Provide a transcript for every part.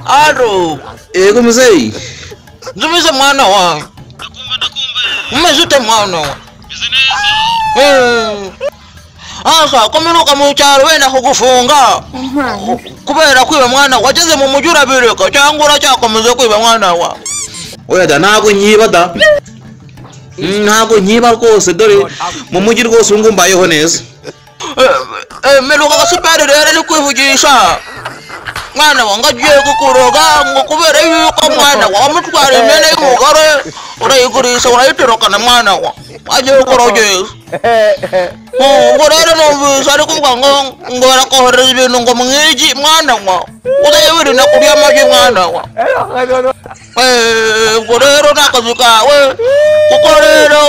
Alo, yego muzeyi. Nzubize mwana wawe. Umeze ute mwana wawe? Asa komeruka mu cyaro wenda kugufunga kubera kwiba mwana wageze mu mujyi urabireka cyangwa uracyakomeza kwiba mwana wa? Oya da ntabwo nyiba da. Ntabwo nyiba rwose dore mu mujyi rwose ubu mbayeho neza. Meruka gasuperi rero ari kwivugisha mwana wange agiye kukuroga ngo kubera yuko mwana wa wamutwara imyenda y'umugore urayigurisha urayitorokana mwana wa agiye kukurogeza. Ubwo rero numvise ari kuvuga ngo ngo barakohereza ibintu ngo mwigi mwana wa uzajya wirinda kurya amagi mwana wa. Ubwo rero ni akazi kawe kuko rero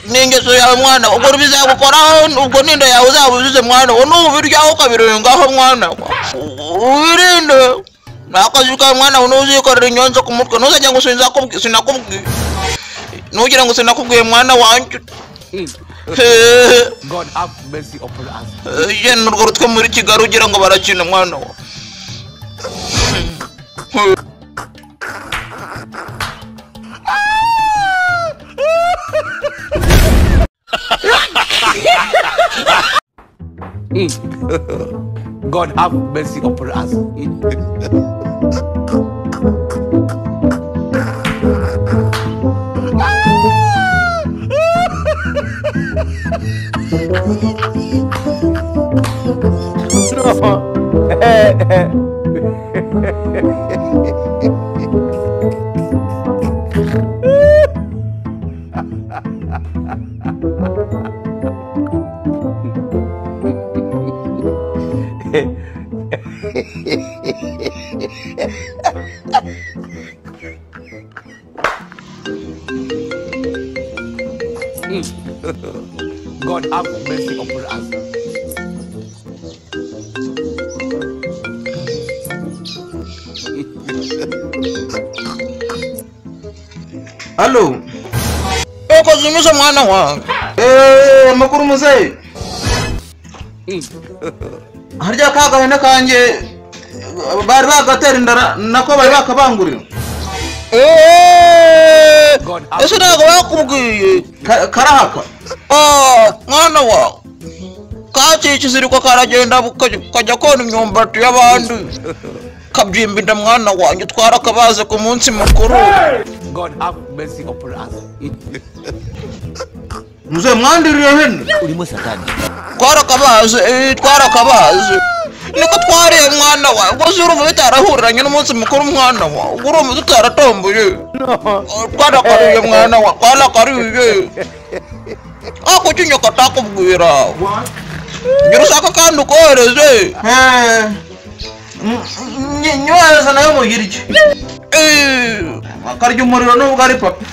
ni ingeso yawe mwana wa, ubwo bizagukoraho ubwo n'inda yawe uzaba uzize mwana wa, nubiryaho ukabirengaho mwana wa wirinde. Ni akazi kawe mwana wa, ntuzikorera inyonzo ku mutwe ntuzajya ngo sinakubwiye nugira ngo sinakubwiye mwana wanjye. God have mercy upon us. Yena urwo rutwe muri Kigali ugira ngo barakina mwana wa. God have mercy upon us. God have mercy upon us. Allo. Uko mwana wange. Amakuru muzeyi. Harya ka gahene kanjye bari bagatera inda nako bari bakabangurira. Ese ntabwo bakubwiye karahaka. Mwana wawe kaciye ikiziriko karagenda kajya kona imyumbati y'abandi kabyimba inda mwana wanjye twarakabaze ku munsi mukuru. God have mercy upon us. Muzeyi mwandiriye hene urimo satani. Twarakabaze twarakabaze niko twariye mwana wawe ubwo se urumva bitarahuriranye n'umunsi mukuru mwana wawe ubwo urumva tutaratomboye. Twarakariye mwana wawe twarakariye. Ako kinyoka atakubwira ngira ushaka kandi ukohereze. Nyohereza nayo muyirye akarya umuriro nubwo ari papa.